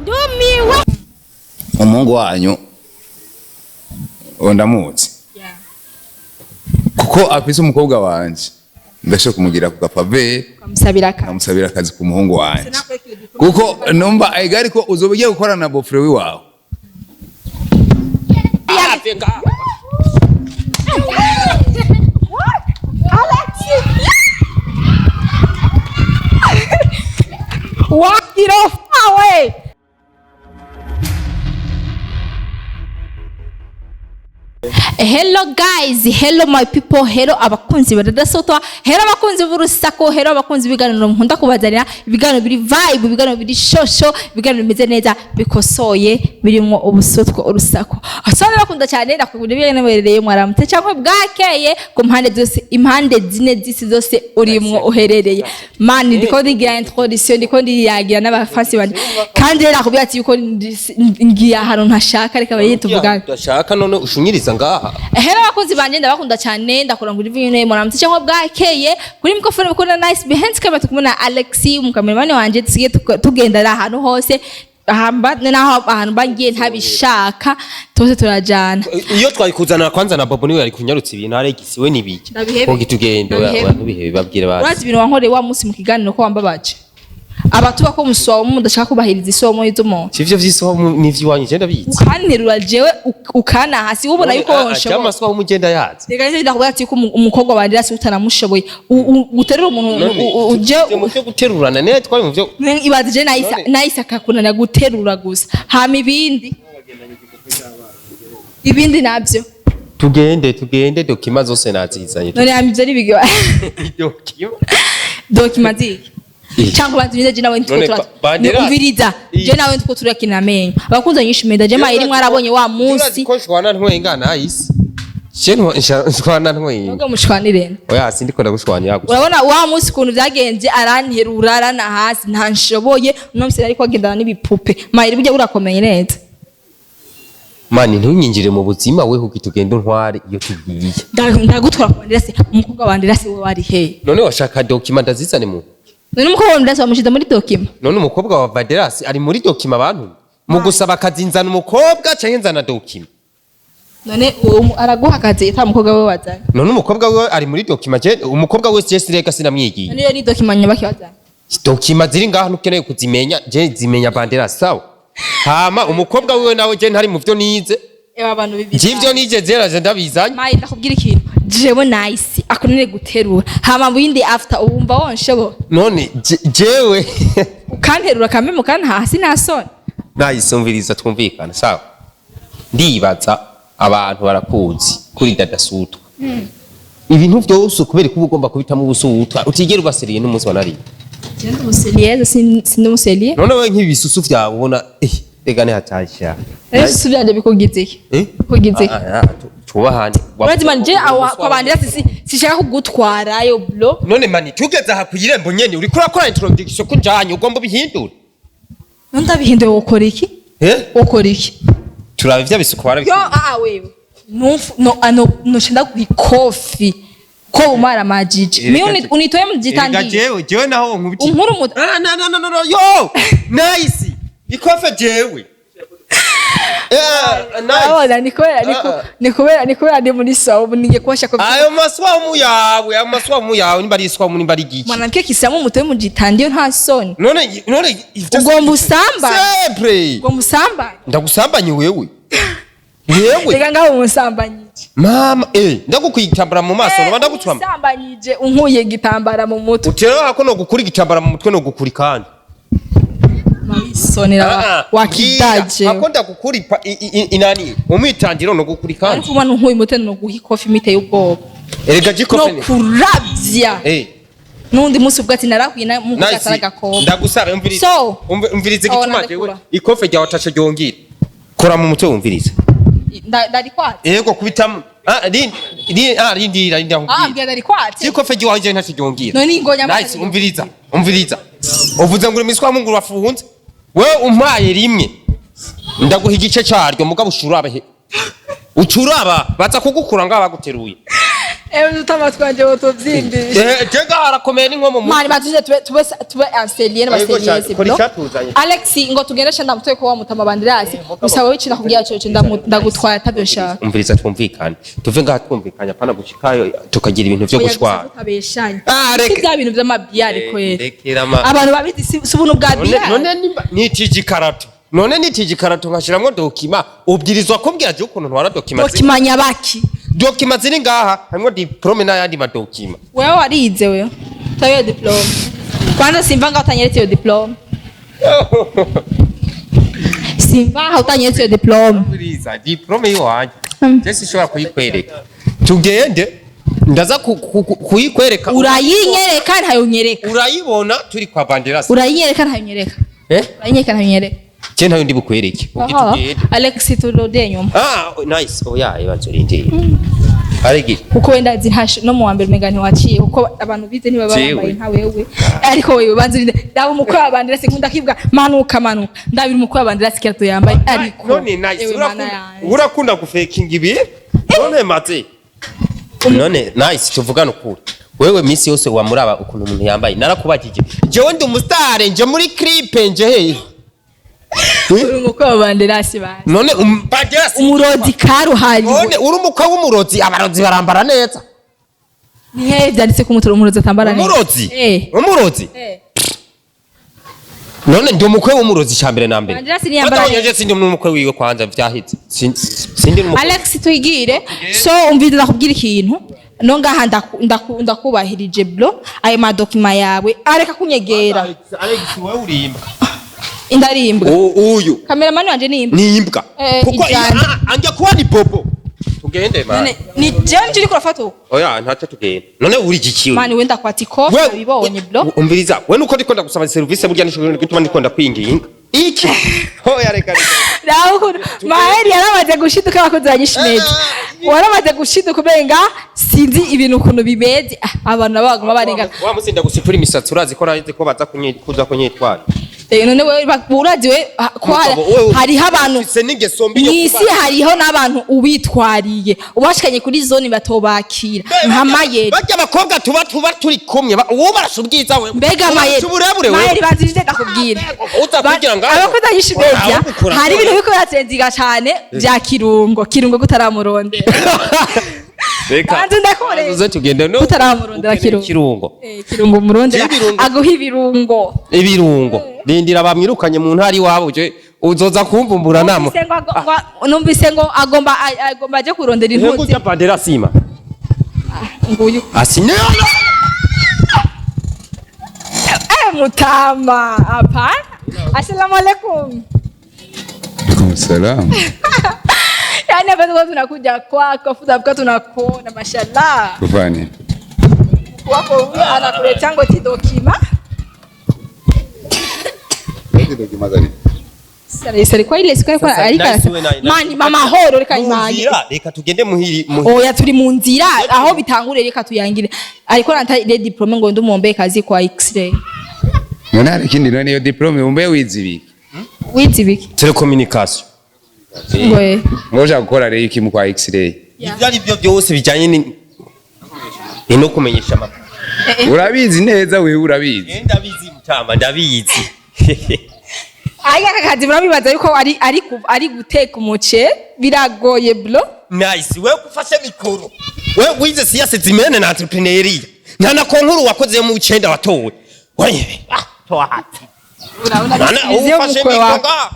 Ndumiwe. Umuhungu wanyu uwo ndamuzi kuko afise umukobwa wanje, ndashobora kumugira ku gapave. Ukamusabira akazi. Nkamusabira akazi ku muhungu wanje, kuko numva aiga, ariko uzoba ugiye gukorana na beau-frère wiwawe. Ave ngaha. Alex! Wakirofa we! Hello guys, hello my people, hello abakunzi badadasotwa, hello abakunzi b'urusaku, hello abakunzi b'ibiganiro nkunda kubazanira, ibiganiro biri vibe, ibiganiro biri shosho, ibiganiro bimeze neza, bikosoye, birimwo ubusotwa, urusaku. Asante, bakunda cyane, ndakubwira ibyo mwerereye, mwaramutse cyangwa bwakeye ku mpande zose, impande zine z'isi zose urimwo uherereye. Man, ndiko ndigira introduction, ndiko ndiyagira n'abafasi banje. Kandi rero nakubwira ati yuko ngiye ahantu ntashaka, reka baye tuvugane. Udashaka none ushunyiriza ngaha. Hello abakunzi banje, ndabakunda cyane, ndakora ngo ibintu, muramutse cyangwa bwakeye. Kuri microphone mukunda Nice, behind camera tukumwe na Alex, umukameramani wanje, tusigaye tugendera ahantu hose ahamba naho ahantu bangiye ntabishaka twese turajana. Iyo twari kuzana kwanza na Bobo, niwe yari kunyarutsa ibintu. Alex we nibiki? Ndabihebe. Ko tugende. Ndabihebe. Oya, ntubihebe, babwire basi. Urazi ibintu wankoreye wa munsi mu kiganiro ko wambabaje, abatuba ko musomo mudashaka kubahiriza isomo y'umuntu. Sivyo vy'isomo n'ivy'iwanyu, je ndabizi. Ukanterura jewe ukana hasi, ubona yuko wonshoboye. Amasomo mugenda yazi. Reka rero ndakubwira ati ko umukobwa wanje rasi utanamushoboye, uterura umuntu uje. Mu vyo guterurana ne twari mu vyo. Ibaze je nahise None- nahise akakunanira guterura gusa, hama ibindi nabyo. Tugende, tugende, document zose nazizanye. None hama ivyo ni bigi? Document. Document ziki? Eh. Cyangwa bantu nyine je nawe ntitwo None bandera- umviriza, je Eh. nawe ntitwo turakina amenyo, abakunzi nyinshi meda je mayiri mwarabonye wa munsi. Ko shwana ntwenga nahise je shwana ntwenga. Nubwo mushwanire. Oya, sindiko ndagushwanya gusa. Urabona wa munsi ukuntu byagenze, aranterura arana hasi ntanshoboye, uno munsi ariko agendana n'ibipupe. Mayiri, burya urakomeye neza. Mani, ntunyinjire mu buzima we, kuko tugende untware iyo tugiye. Ndagutwara kwa Ndirasi, umukobwa wa Ndirasi we wari he? None washaka document ndazizane mu None umukobwa wa Ndirasi wamushize muri document? None umukobwa wa Vaderas ari muri document? Abantu mu gusaba akazi, nzana umukobwa canke nzana document? None uwo araguha akazi ata mukobwa we wazanye? None umukobwa we ari muri document? Je umukobwa wese je sireka, sinamwigiye. None iyo ni document nyabaki wazanye? Document ziri ngaha ntukeneye kuzimenya, je zimenya Banderas, sawa? Hama umukobwa wiwe nawe je ntari mu vyo nize. Ewa, abantu bibi. Je ivyo nize zeraje ndabizanye. Mayi, ndakubwira ikintu, jewe Nice akunene guterura, hama bindi after uwumva wonshobo. None jewe Ukanterura kameme ukana hasi nta soni. Nice, umviriza, twumvikana, sawa? Ndibaza abantu barakuzi kuri dadasutwa ibintu vyose, kubera ko uba ugomba kubitamo ubusutwa utigera ubaseriye n'umunsi wa nariye. Je ndi umuseriye, sindi umuseriye. None wewe nk'ibisusu vyawe ubona rega ni hatasha. Ese byanje bikugize iki? Eh? Bikugize iki? Ah, ah, twubahane. Urazi man, je aho kwa bandira sishaka kugutwarayo bro. None mani, tugeze aha kuyirembo nyene uriko urakora introduction ko njanye, ugomba ubihindure. None ndabihinduye wokora iki? Eh? Wokora iki? Turaba ivyo bisuku Yo. barabikora. Ah, wewe numfu no ano no shenda kuikofi ko umara majiji mi unitoye Erega mjitandi. jewe naho nkubiti. Unkuru mu Ah, no, no, no, no, no, yo Nice, ikofe jewe. Eh, Nice. Urabona ni kubera ni Ah. ni kubera ndi muri sawa, ubu ningiye kubasha ko Ayo maswamu yawe, ayo maswamu yawe, nimba ari iswamu, nimba ari igiki. Mwanamke kisilamu mutoye mjitandi nta soni. None ivyo Ugomba usambane. Sempre. Ugomba usambane. Ndagusambanye wewe? Wewe? Reka ngaho umusambanyije. Mama, ndagukwiye igitambara mu maso, noba ndagutwama. Umusambanyije unkuye igitambara mu mutwe. Utera hako no gukura igitambara mu mutwe no gukura kandi. Isoni wakidaje. Hako ndagukura inani umwitandiro no gukura kandi. Ariko ubona unkuye umutwe no guha ikofi imiteye ubwoba. Erega No jikofe ni kuravya. N'undi munsi ubwo ati narahuye na mu Nice. atari agakobwa. Ndagusaba umviriza. So. Umviriza Oh, igituma nandekura. jewe ikofe ryawe atashe ryongera. Kora mu mutwe wumviriza. Ndarikwatse. Yego, kubitamo. Ah, rindi ah rindira, rindira Ah, nkubwire. mbwira, ndarikwatse. Ikofe ryawe ntashe ryongera. None ingonya. Nice, umviriza. Umviriza. Uvuze ngo uri miswa mungu urafunze. Wewe umpaye rimwe. Ndaguha igice caryo, mugabo ushuraba he. Ucuraba baza kugukura ngaha baguteruye. Ewe utama twanje wotuvyimbisha. Eh, jega harakomeye ni nko mu Mani batuje tube anselier Ariko n'abaselier kora bro. icyatuzanye. Alex, ngo tugende sha ndamutoye ko wa mutama bandirasi. Gusa wowe ikintu nakubwira cyo ndagutwara atabyo nshaka. Umviriza, twumvikane, tuve ngaha twumvikanye, apana gushikayo tukagira ibintu vyo Oya, gusa gushwana. tutabeshanye. Ah, Si reka bya bintu vy'amabiyari kweri. Rekera ma Abantu babizi si ubuntu bwa none biyari. none nimba nitije ikarato, none nitije ikarato nkashiramwo document, ubwirizwa kumbwira je ukuntu ntwara document Document nyabaki? Document ziri ngaha harimwo diplôme n'ayandi madocument. Wewe warize, wewe tayo diplôme. Kwanza simva ngaho utanyeretse iyo diplôme. Simva aho utanyeretse iyo diplôme. Umviriza, diplôme yiwanje je sinshobora kuyikwereka. Tugende, ndaza kuyikwereka. Urayinyereka ntayonyereka? Urayibona turi kwa Banderas. Urayinyereka ntayonyereka? Eh. Urayinyereka ntayonyereka? Je ntayo ndi bukwereke. Ubwo Aha. tugende. Alex, turudie nyuma. Ah, nice. Oya, ibanza urindire arigi. Kuko wenda ntash no mu wa mbere umenga ntiwaciye, kuko abantu bize ntibaba Jewe. bambaye nka wewe. Ariko wewe banza urinde, ndaba umukwe wa Banderasi, nkunda kivuga manuka manuka, ndabira umukwe wa Banderasi kirato yambaye, ariko None nice. ewe mana Urakunda yanje. urakunda gufekinga ibi. None maze, none nice, tuvugane ukuri. Wewe misi yose wamuraba ukuntu umuntu yambaye. Narakubajije, jewe ndi umusitare, nje muri clip, nje he? Uri umukwe wa Banderasi basi. None Banderas Umurozi karuhariwe. None uri umukwe w'umurozi, abarozi barambara neza? Ni hehe byanditse ko umurozi atambara neza? Umurozi? Eh. Umurozi? Eh. None ndi umukwe w'umurozi cyambere na mbere. Banderas ntiyambara Kwanza neza. nje sindi n'umukwe wiwe, kwanza vyaheze. Sindi n'umukwe. Alex, twigire. So umvise, ndakubwira ikintu no ngaha ndakubahirije bro. Ayo madocument yawe areka kunyegera. Alex, wewe urimba. Indarimbwa? Uyu Kameramani wanje ni imbwa. Ni imbwa. Eh, Kuko ijana. anjya kuba ni bobo, tugende man. None ni jewe nje uriko urafata uko? Oya, ntacyo, tugende. None uri igikiwe? Mani wenda kwata ikofi nabibonye bro. Umviriza, we nuko ndiko ndagusaba service, burya nisho gituma ndiko ndakwinginga iki. Oya, reka reka. Naho ukuntu Maheri yaramaze gushiduka, abakozi ba Nyishimedi waramaze gushiduka umenga sinzi ibintu ukuntu bimeze. Ah, abantu nabo baguma barengana. Wa musi ndagusipura imisatsi, urazi ko narizi ko baza kuza kunyitwara. Eh, none wewe urazi we ko Mugabo, wewe hariho abantu ufise n'ingeso mbi yo mw'isi, hariho n'abantu ubitwariye ubashikanye kuri zone batobakira nka Mayeri. Barya abakobwa tuba turi kumwe, uwo barasha ubwiza we. Mbega Ubarusha Mayeri, uburebure we. Mayeri, banzirije ndakubwira. Uza kugira ngaho. Abakozi ba Nyishimedia Aho gukora. hari ibintu biriko biratrendinga cane vya Kirungo. Kirungo kutaramurondera. Reka. Banze ndakore. Uze tugende no. Kutaramurondera Ukeneye Kirungo. Kirungo. Eh, Kirungo umurondera. Ibirungo. Aguha ibirungo. Ibirungo. Rindira bamwirukanye mu ntara iwabo, je uzoza kumvumbura namo. Numvise ngo agomba aje kurondera Ihembu impuzu. rya Bandera sima. Nguyu. Asine. Eh, mutama hapa. Assalamu alaikum. Alaikum salam. Yaani hapa tulikuwa tunakuja kwako, afu tunakuwa tunakuona, mashallah. Kufanya. Wako huyo anakuletea ngoti document. Sare sare kwa ile siku alikuwa Sasa, alika nice we na- mani mama horo reka imanye. Munzira, reka tugende muhiri muhiri. Oya, turi mu nzira aho bitangure, reka tuyangire. Ariko nanta ile diplôme ngo ndumombe kazi kwa X-ray. None hari ikindi? None iyo diplôme umbe wize ibiki? Wize ibiki? Telecommunication. Ngo eh. Ngo ushaka gukora rero iki mu kwa X-ray? Ibyo ari byo byose bijyanye ni no kumenyesha amakuru. Urabizi neza wewe, urabizi. Ndabizi mutama, ndabizi. Aya, aka kazi murabibaza yuko ari guteka umuce, biragoye bro. Nice, wewe ufashe mikoro. Wewe wize sciences humaines na entrepreneuriat. Nta na concours wakoze mu 9 watowe. Wewe, ah, toa hati. Urabona Nana viziyo ufashe mukwe mikoro wawe. nga.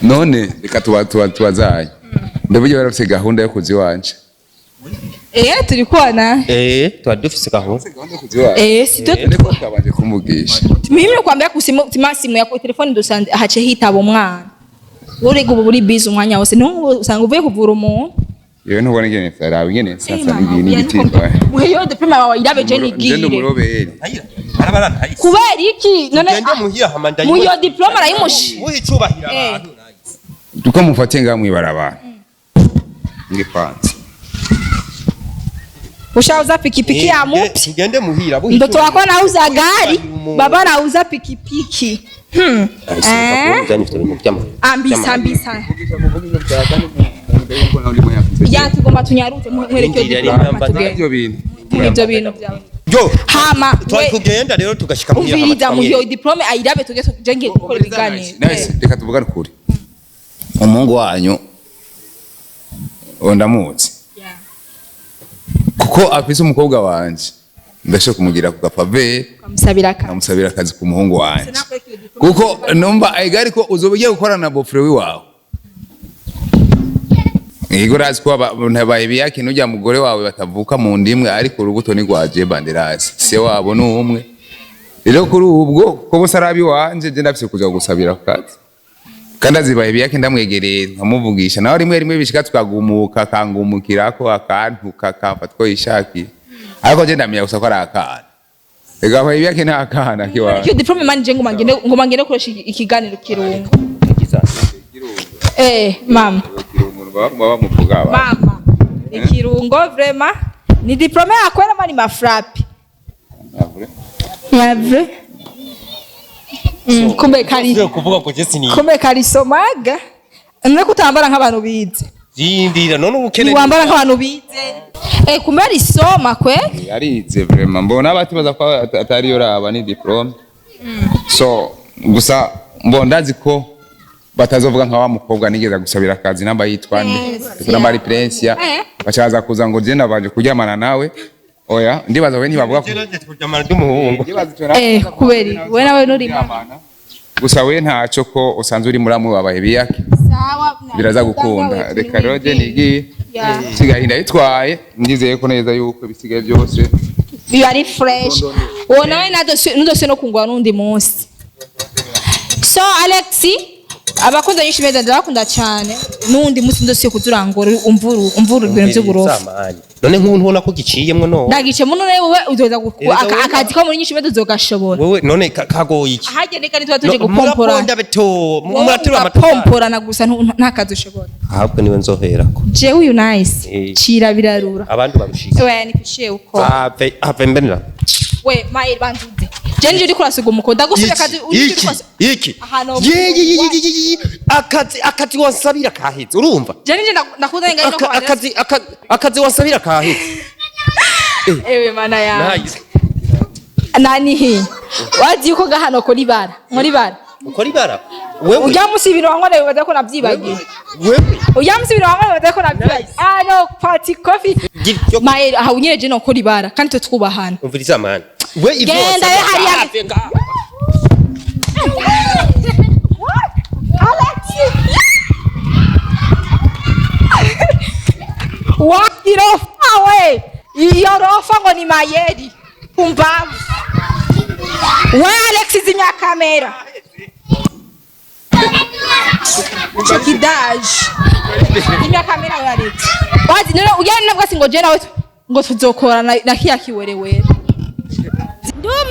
None reka tubazaye. Ndavuga barafise gahunda yo kuza iwanje. Eh, turi kubona. Eh, tuba dufise gahunda. Gahunda yo kuza iwanje. Eh, si tu None ko twabanje kumugisha. Mimi nakwambia kusimu tima simu yako, telefoni dusanze hace hitaba umwana. Urega ubu uri busy umwanya wose, n'ubu usanga uvuye kuvura umuntu. Yewe ntubona ingene nsaraba ingene nsasa n'igihe n'igitimba. Muheyo diplôme yawe irabe je Nje nigire. ndumuroberi. Barabara ntayisi. Kubera iki none? Tugende muhira hama ndayiwe. Muyo diplôme arayimushi. Muhe icubahiro Eh. abantu. Tuko mufate ngaha mwibarabara. Ngipanze. Ushauza pikipiki ya mupi. Tugende muhira buhe. Mtoto wako anauza gari, baba anauza pikipiki. Eh? Ambisa ambisa. Ya, tugomba tunyarute, mwereke Indira diplome ari tugende. Ibyo bintu. Ibyo bintu byawe. Yo, Hama twari we kugenda rero tugashika muhira. Umviriza, mu iyo diplome ayirabe, tuge tujenge gukora ibiganiro. Nice, reka tuvugane ukuri. Umuhungu wanyu uwo ndamuzi. Yeah. Kuko afise umukobwa wanje, ndashobora kumugira ku gapave. Ukamusabira akazi. Nkamusabira akazi ku muhungu wanje, kuko numva ega ariko uzoba ugiye gukorana na beau-frère wiwawe. Yego, urazi ko ntabaye biyake n'ujya mugore wawe batavuka mu ndimwe, ariko urubuto ni rwa je banderasi, se wabo ni umwe. Rero kuri ubwo ko bose ari abiwanje, je ndafise kuja gusabira ku kazi, kandi azibaye biyake ndamwegereye nkamuvugisha nawe rimwe rimwe bishika tukagumuka, akangumukirako, akantuka, akamfata uko yishakiye, ariko je ndamenya gusa ko ari akana. Ega baye biyake nta akana kiwawe. Iyo diplome mani je ngoma ngende gukoresha ikiganiro kirungo. Eh, mama. Bamuvuga. Mama, ikirungo vraiment ni diplome yakwera mani mafrapi ya vrai. Kumbe kari Kuvuga ngo je sini. Kumbe karisomaga none kutambara nk'abantu bize. Zindira none ubukene. Ntiwambara nk'abantu bize, eh, kumbe arisoma kwe. Yarize vraiment, mbona batibaza ko atariyo raba ni diplome. So gusa mbona ndazi ko batazovuga nka wa mukobwa nigeze gusabira akazi, namba yitwa nde, namba ari Prince, bacaza kuza ngo je nabanje kuryamana nawe. Oya, ndibaza we ntibavuga ko Kuryamana ry'umuhungu. Ndibaza ico nawe. Eh, kubera we nawe nuri Gusa we ntaco, ko usanzwe uri muramu wabaye biyake. Sawa. Biraza gukunda. Reka rero je nigiye. Yeah. Sigaye ndayitwaye, ndizeye ko neza yuko ibisigaye byose Biba ari fresh. Uwo nawe nudose no kungwa n'undi munsi. So Alex, abakunzi nyinshi meza, ndabakunda cyane. N'undi munsi ndose kuzurangura umvuru umvuru ibintu by'uburofa. Samani. None nk'ubu ntubona ko giciyemwo no? Ndagice muno nawe wowe uzoza Erega akazi ko muri nyinshi meza uzogashobora. Wewe none kagoye iki? Ahagende kandi tuba tuje gupompora. Muraponda beto, muraterura amatafari. Pomporana gusa, nta kazi ushobora. Ahubwo niwe nzoherako. Jewe uyu nice. Eh. Cira birarura. Abandi barushika. We nipishiye uko. Ave ave mbenera. We maye banzuze. Je nje uri kurasiga umuko ndagusubira akazi uri Iki iki. Ahantu- Ye ye ye ye ye ye. Akazi wansabira kaheze, urumva? Je nje ndakuzanye ngari no Akazi wansabira kaheze. Ewe mana ya. Nice. Nani hi? Wazi yuko gahano kuri bara. Muri bara. Ukora ibara. Wewe. Ujya musi ibintu wankoreye baza ko navyibagiye. Wewe. Ujya musi ibintu wankoreye baza ko navyibagiye. Ah no, party coffee. Giryo. Maye aha unyereje no kuri bara kandi twe twubahana. Umviriza mani. We ivyo Genda wasabira we hariya. ave ngaha. What? Alex! Wakirofa we! Iyo rofa ngo ni mayeri. Pumbavu. We Alex, zimya kamera. Chekidaje. Zimya kamera we Alex. Wazi none ujyana nabwo singo je nawe ngo tuzokorana na kiya kiwerewere. Ndumiwe.